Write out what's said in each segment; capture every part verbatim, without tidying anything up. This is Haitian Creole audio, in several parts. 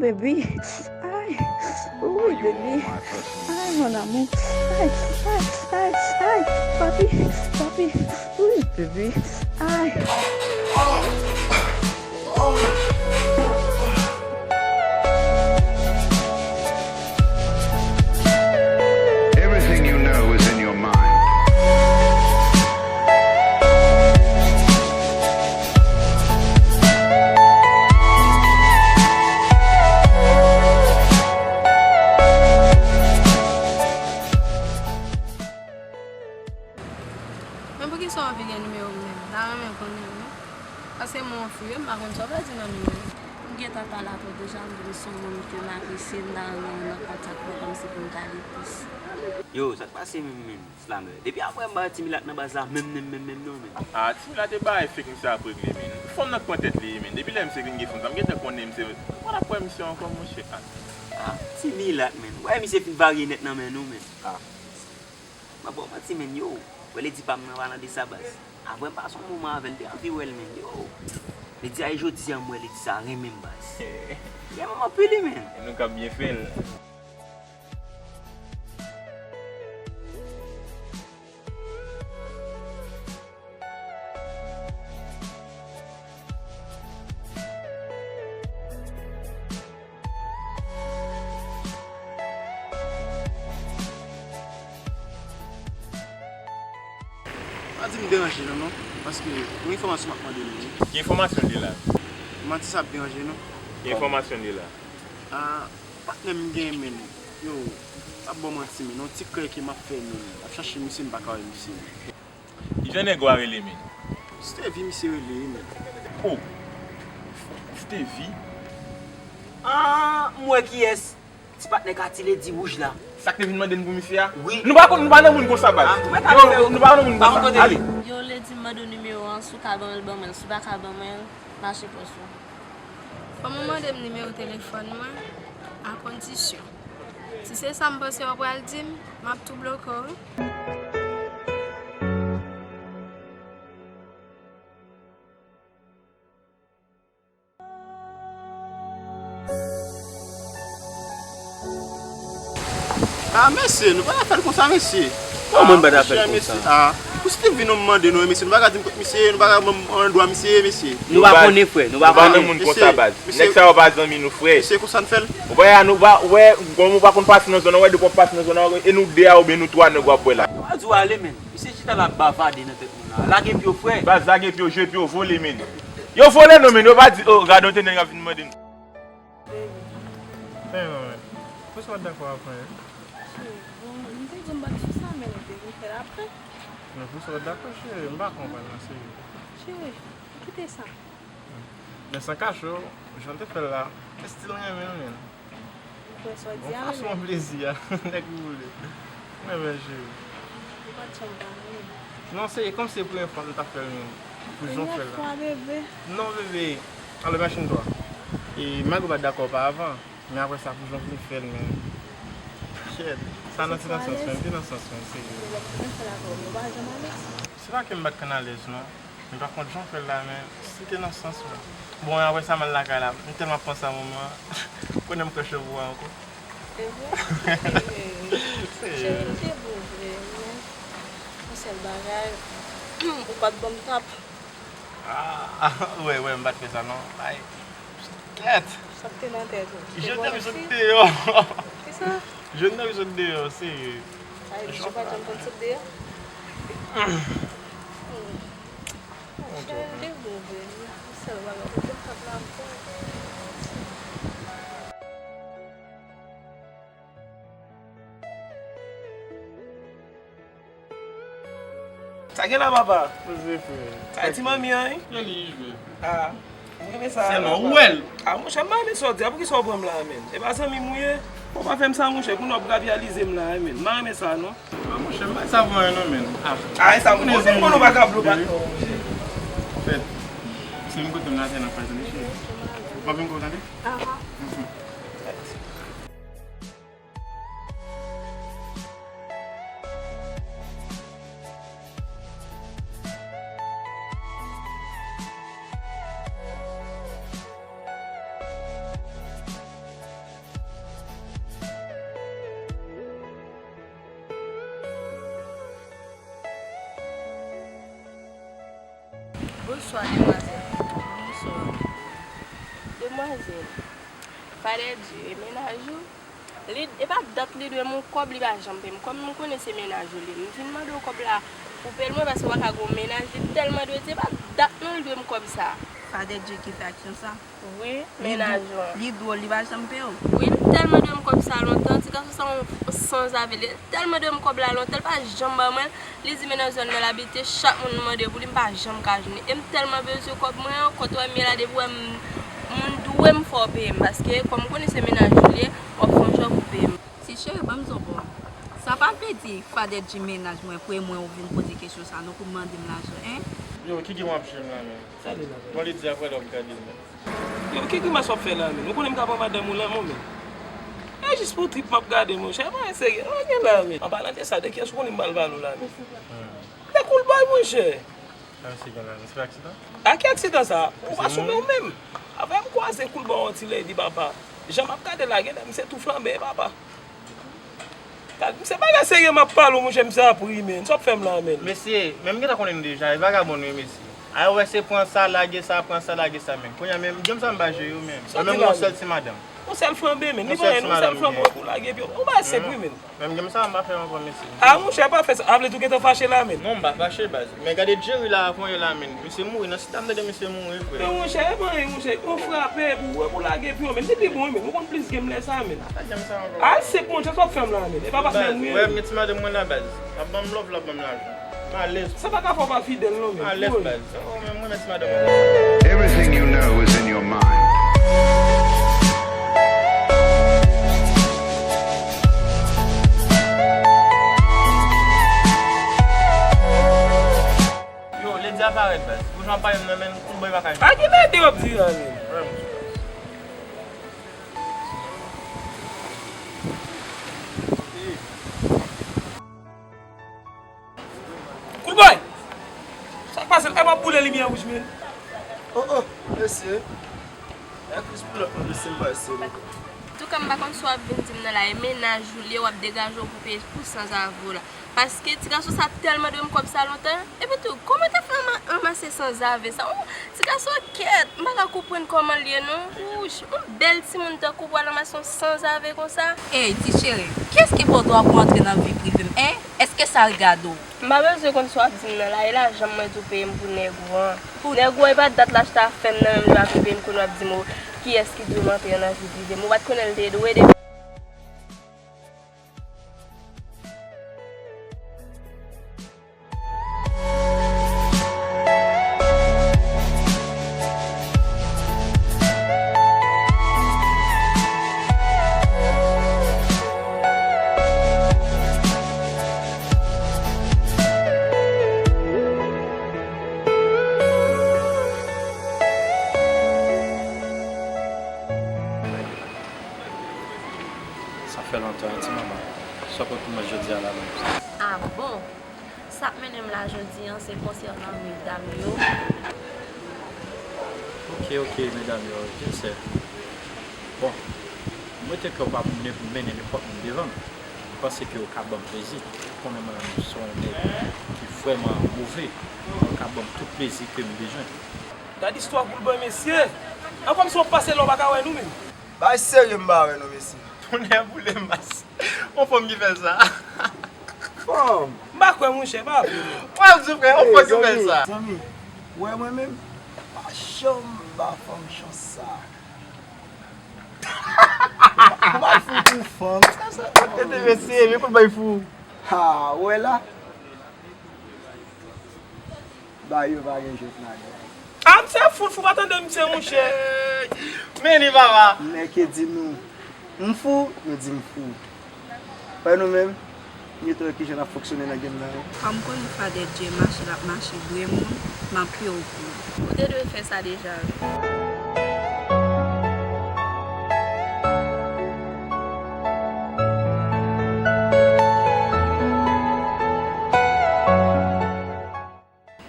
Baby, ay, ooh, baby, ay, mon amour, ay, ay, ay, ay, papi, papi, ooh, baby, ay. Everything you know is in your mind. Men poukisa w anvi gen nimewo m menm? M ta renmen konnen wi. Paske mwen yon fi wi, m pa konn sa w pral di nan nimewo. M gentan pale avè w deja, m di w se yon moun ke m apresye, m ta renmen w nan kontak mwen kòmsi pou m ka li plis. Yo, sa k pase menm, menm? Slamè. Depi apre m ba Ti Milat nan baz la, menm, menm, menm, menm non, menm. Ah, Ti Milat e bagay fake misye ap regle, menm. Fanm nan k pran tèt li, menm. Depi lè misye vin gen fanm sa, m gentan konnen misye. M pa t ap kwè misye ankò, monchè. Ah, Ti Milat, menm. Ou wè misye fin varye nèt nan men nou, menm. Ah. M ap ba w manti, menm, yo. Wè ledi pa m nan palan de sa, baz. Apre m pase yon moman avè l, m te anvi wè l, menm, yo. Ledi a, e jodi a m wè ledi sa renmen m, baz. Renmen m anpil, wi, menm. E nou k ap byen fè l. Pa di m deranje nou non, paske yon enfòmasyon m ap mande nou wi. Ki enfòmasyon li la? Manti sa ap deranje nou? Ki enfòmasyon li la? Ah, patnè m gen men, yo, pa ba w manti men, yon ti krèy ke m ap fè men, m ap chache misye, m pa ka wè misye. Kijan nèg ou a rele, menn? Stevie misye rele, menn. Oh! Stevie? Ah, m wè kiyès. Ti patnè Katy Lady wouj la. Sa k te vin mande n pou misye a? Wi. Nou pa konn, nou pa nan moun konsa, baz. Ah, nou pa nan moun konsa. Ale. Yo, Lady, m mande w nimewo an, si w ka ban mwen l, ban mwen l. Si w pa ka ban mwen l, mache pòs ou. Fò w mande m nimewo telefòn mwen, a kondisyon. Si se sa m panse w pral di m, m ap tou bloke w wi. Ah, mesye, nou pa ta fè l konsa, mesye. Kòman n pa ta fè l konsa? Ah, pou Steve vin nou mande nou, mesye, nou pa ka di m kot misye ye, nou pa ka ban m andwa misye ye, mesye. Nou pa konnen, frè, nou pa konnen. Nou pa nan moun konsa, baz. Nèg sa yo pa zanmi nou, frè. Mesye, konsa n fè l. Ou pa, nou pa, wè, kòm ou pa konn pase nan zòn nan, wè, depi w ap pase nan zòn nan, e nou de a oubyen nou twa nèg w ap wè la. Yo pa di w ale, menn. Misye chita la ap bavade nan tèt moun nan. Lage pye w, frè. Baz, lage pye w, jwe pye w, vole, menn. Yo vole nou, menn. Yo pa di, oh, gade yon ti nèg ap vin mande n. Baby. Fè non, menn. Poukisa w dakò avè l? Cheri, bon, m te di w m pa t sou sa, men nou te vin fè l apre. Men poukisa w dakò, cheri? M pa konprann non, seri. Cheri, kite sa. Men san kache w, jan w te fè l la, estil renmen l, menn. Ou kwè sa w di a, renmen? Bon fason plezi a, nèg boule. M renmen l, cheri. Ou pa t janm pa renmen. Non, se kòmsi se premye fwa m t ap fè l, menn. Pou jan w fè l la. Premye fwa, bebe? Non, bebe. Alò, imajine twa. E malgre w pa t dakò oparavan, men apre sa, pou jan w vin fè l, menn. Shit. Sa nan ti nan sans, menn. Ti nan sans, menn, serye. Ou wè m te nan fè l avè w, men ou pa janm alèz. Se pa ke m pa t konn alèz, non. Men pa kont jan w fè l la, men si te nan sans mwen. Bon, apre sa, m al lakay la. M tèlman ap panse a moman an. Konnen m krèche pou ou ankò. Se vre? Cheri, m te bon vre, men yon sèl bagay, ou pa t ban m tap. Ah, wè, wè, m pa t fè sa, non. Ay, kèt. Sa k te nan tèt ou? Je t'aime sot deyò. Kisa? Je t'aime sot deyò, serye. Ay, misye pa janm konn sot deyò? Cheri, m te bon vre. Sèl bagay, ou te tap la ankò. Sa gen la, papa? Poze, frè. Sa ti manmi an, wi. Jan li rive. Ah. M renmen sa. Sèlman ou wè l. Ah, monchè, m pa renmen sa w di a. Poukisa w pran m la, menn? E pa zanmi m ou ye? Ou pa fè m sa, monchè. Kounye a w ap rabyalize m la, menn. M pa renmen sa, non. Ah, monchè, m pa sa pou anyen, non, menn. Ah. Ah, e sa, m konnen, konnen w pa ka blo patnè w, monchè. Anfèt, se m kote m la, se nan faz, mesye. Ou pa vin kou tande? Aha. Mhm. Bonswa, demwazèl. Bonswa. Demwazèl, Fadè Dye, e mennaj ou? Li, e pa dat li dwe m yon kòb, li pa janm peye m. Kòm m konnen se mennaj ou li ye, m vin mande w kòb la pou peye l mwen, paske w pa ka gen yon mennaj, li tèlman dwe di, e pa dat non li dwe m kòb sa. Fadè Dye ki fè aksyon sa? Wi, mennaj ou an. Li dwòl, li pa janm peye w. Wi, li tèlman dwe m kòb sa lontan, ti gason sa yon sanzave, li tèlman dwe m kòb la lontan, li pa janm ban mwen l. Li di mennaj zòn nan l abite, chak moun li mande pou li, m pa janm ka jwenn li. E m tèlman bezwen kòb mwen an, kote w wè m ye la, depi w wè m, moun dwe m fò w peye m, paske kòm m konnen se mennaj ou li ye, w ap fè yon jan pou peye m. Ti cheri, ban m di w yon bagay. Sa pa vle di Fadè Dye mennaj mwen, premye mwen ou vin poze kesyon sa non pou mande m lajan, en? Yo, ki gen w ap jwenn la menm? Bon, li di apre lè w ap gade l menm. Yo, ki grimas w ap fè la menm? Ou konnen m ka pran madanm ou lan menm? E jis pou trip m ap gade, monchè, pa serye, anyen la menm. An palan de sa, de kiyès ou konnen m pral pale w la menm? De Cool Boy, monchè. Sa misye gen la, misye fè aksidan? A ki aksidan sa? Ou pa sou men w menm. Avè m kwaze Cool Boy yon ti ledi, papa. Jan m ap gade la, genlè misye tou flanbe, papa. Gad, misye bagay serye m ap pale w, monchè, misye ap ri, menn. Sa w ap fè m la, menn? Mesye, men m gentan konnen nou deja, e vagabon nou ye, mesye. Ay, ou wè se pran sa, lage sa, pran sa, lage sa, menn. Kounye a menm, djòm sa m pa jere yo, menn. Sa w di la menm? Mwen menm, yon sèl ti madanm. Yon sèl flanbe, menn. Li pa anyen, non, yon sèl flanbe pou lage, epi yon bagay senp, wi, menn. Menm djòm sa m pa fè ankò, mesye. A, monchè, pa fè sa. A vle di w gentan fache la, menn? Non, m pa fache, baz. Men gade Jerry la, avan yè la, menn. Misye mouri nan Dam de de misye mouri vre. Men monchè, e pa anyen, monchè. Ou frape, pou wè, pou lage pyon, men se pi bon, men ou konn plis game lè sa, men. Al se bon, sa w ap fè m la, men. E pa patnè m, wi. Wè, m gen ti madanm mwen la, baz. L ap ban m love, l ap ban m lajan. M alèz. Sa pa ka fè w pa fidèl, non, men. M alèz, baz. Oh, men mwen, men ti madanm mwen. Everything you know is in your mind. Yo, ledi a parèt, baz. Pou jan w pale m nan, men, Cool Boy pa ka jwe. A ki mède w ap di la, men? Cool Boy! Sa k pase? E m ap boule limyè wouj, men. Oh, oh, mesye. E Chris pull up, mesye, m pa eseye. Antouka, m pa konn sa w ap vin di m nan la, e mennaj ou li ye, w ap degaje w pou peye pou sanzave w la. Paske ti gason sa tèlman dwe m kòb sa lontan. Epi tou, kòman w te fè anma-, anmase sanzave sa? Yon ti gason kèt, m pa ka konprann kòman l ye non. Wouch, yon bèl timoun tankou w pral anmase yon sanzave konsa. Ey, ti cheri, kiyès ki ba w dwa pou w antre nan vi prive m, en? Èske sa regade w? M pa bezwen konn sa w ap di m nan la, e lajan m mwen di w peye m pou nèg ou an. Nèg ou an, e pa dat l achte afè m nan men m, li pa vle peye m, kounye w ap di m, o, kiyès ki di w m antre nan vi prive m? Ou pa t konnen l te dwe depi Sa fè lontan, wi, ti manman. Sa w pot pou mwen jodi a la menm? A bon? Sa k mennen m la jodi a, se konsènan medam yo. Oke, oke, medam yo, je sais. Bon, m rete kè w pa pou mennen nenpòt moun devan m. M panse ke w ka ban m plezi. Ou konnen mwen menm, m se yon nèg ki vrèman move. Ou ka ban m tout plezi ke m bezwen. Gad istwa Cool Boy, mesye! An kòmsi w ap pase la, w pa ka wè nou menm. Bagay serye m pa wè non, mesye. Tonnè boule mas. Yon fanm ki fè sa. Fanm. M pa kwè, monchè, pa vre non. Mwen ap di w, frè, yon fanm ki fè sa. Zanmi, zanmi, w wè mwen menm, pa janm ba fanm chans sa. Ou pa fou pou fanm. Sa, sa, tete mesye, men kout bay fou. Ha, w wè la? Ba yo pa gen jwèt ladan. A, misye ap fout fou, pa tande misye, monchè. Men li, papa. Nèg ki di nou, m fou, nou di m fou. Wè nou menm, nou te wè kijan n ap fonksyone nan game nan, wi. Kòm konnen Fadè Dye mache, l ap mache vre moun, m ap peye w kou. Ou te dwe fè sa deja, wi.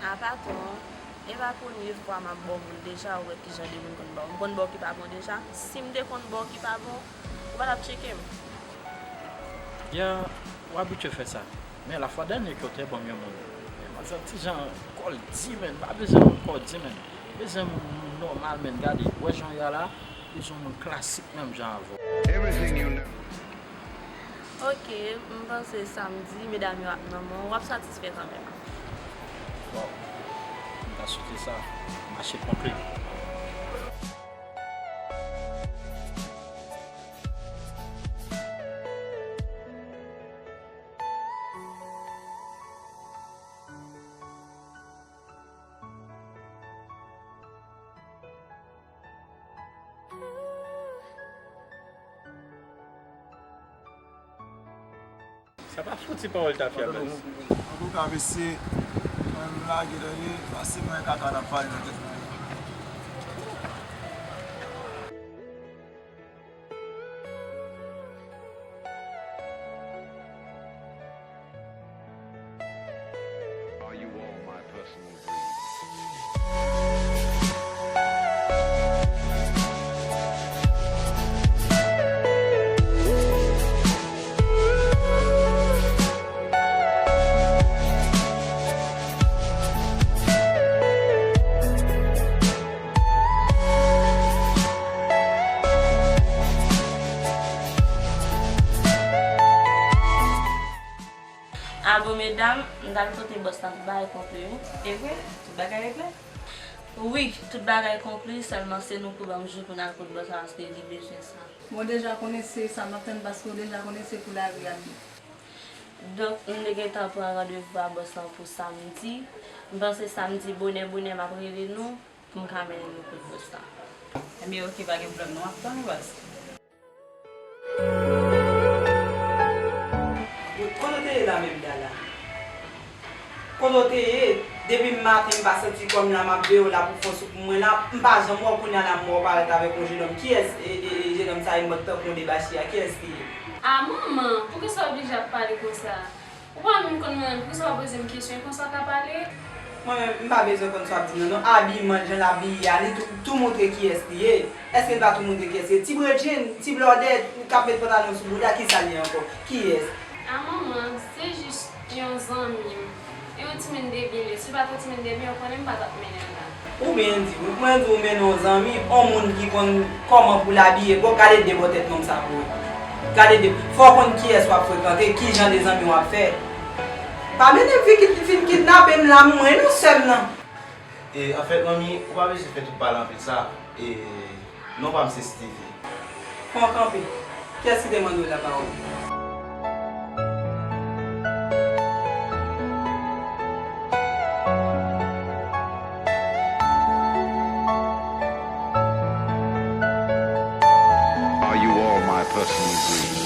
A patwon, e pa premye fwa m ap ba w moun deja, ou wè kijan de moun konn ba w. M konn ba w ki pa bon deja. Si m te konn ba w ki pa bon, ou pa t ap tcheke m. Ya, w abitye fè sa. Men lafwa dènye ke w te ban m yon moun, men m Se yon ti jan kò l di, menn. Pa bezwen moun kò di, menn. Bezwen moun, moun nòmal, menn. Gade, wè jan w ye a la, bezwen moun klasik menm jan avè w. Everything you know. Ok, m panse samdi, medam yo ap nan men w, w ap satisfè kanmenm. Waw, m ta swete sa. Mache pran kle. Sa pa fouti pawòl tafya, baz. Antouka, mesye, mwen m lage, tande, pase mwen kaka n ap pale nan tèt mwen. Are you all my personal dreams? A bon, medam, m t al kote bòs la, tout bagay konkli, wi. E vre? Tout bagay regle? Wi, tout bagay konkli, sèlman se nou pou ban m jou pou n al kot bòs la, paske li bezwen sa. Bon, w deja konnen se sa m ap tann, paske w deja konnen se pou lari a m ye. Donk, m te gentan pran randevou a bòs lan pou samdi. M panse samdi, bonè, bonè, m ap rele nou pou m ka mennen nou kot bòs la. Ebyen, oke, pa gen pwoblèm non, m ap tann ou, baz. Kote w te ye la menm, Dala? Kote w te ye? Depi maten, m pa santi kò m la, m ap veye w la pou fè w sou pou mwen la. M pa janm wè w, kounye a la, m wè w parèt avèk yon jenòm. Kiyès, e, e, e, jenòm sa a, e mòd tankou yon debachi a? Kiyès li ye? A, manman, poukisa w oblije ap pale konsa? Ou pa menm konn mwen menm, poukisa w ap poze m kesyon? E konsa w ka pale? Mwen menm, m pa bezwen konn sa w ap di m nan, non. Abiman, jan l abiye a, li tou, tou montre kiyès li ye. Èske l pa tou montre kiyès li ye? Ti bredjin, ti blòdè, k ap met pantalon sou bouda, kisa l ye ankò? Kiyès? A manman, se jis yon zanmi m. E yon timoun de byen l ye. Si l pa t yon timoun de byen, ou konnen m pa t ap mennen l la. Ou byen di, wi. Mwen di w mennen yon zanmi, yon moun ki konn kòman pou l abiye. Bon, gade de bò tèt nonm sa pou ou. Gade de. Fò w konn kiyès w ap frekante, ki jan de zanmi w ap fè. Pa mennen m vin kid-, vin kidnape m la, mwen non sè m nan. E, anfèt, manmi, ou pa bezwen fè tout pale anpil sa. E, non pa m se Steevie. Fò w kanpe. Kiyès ki te mande w lapawòl? Are you all my personal dreams?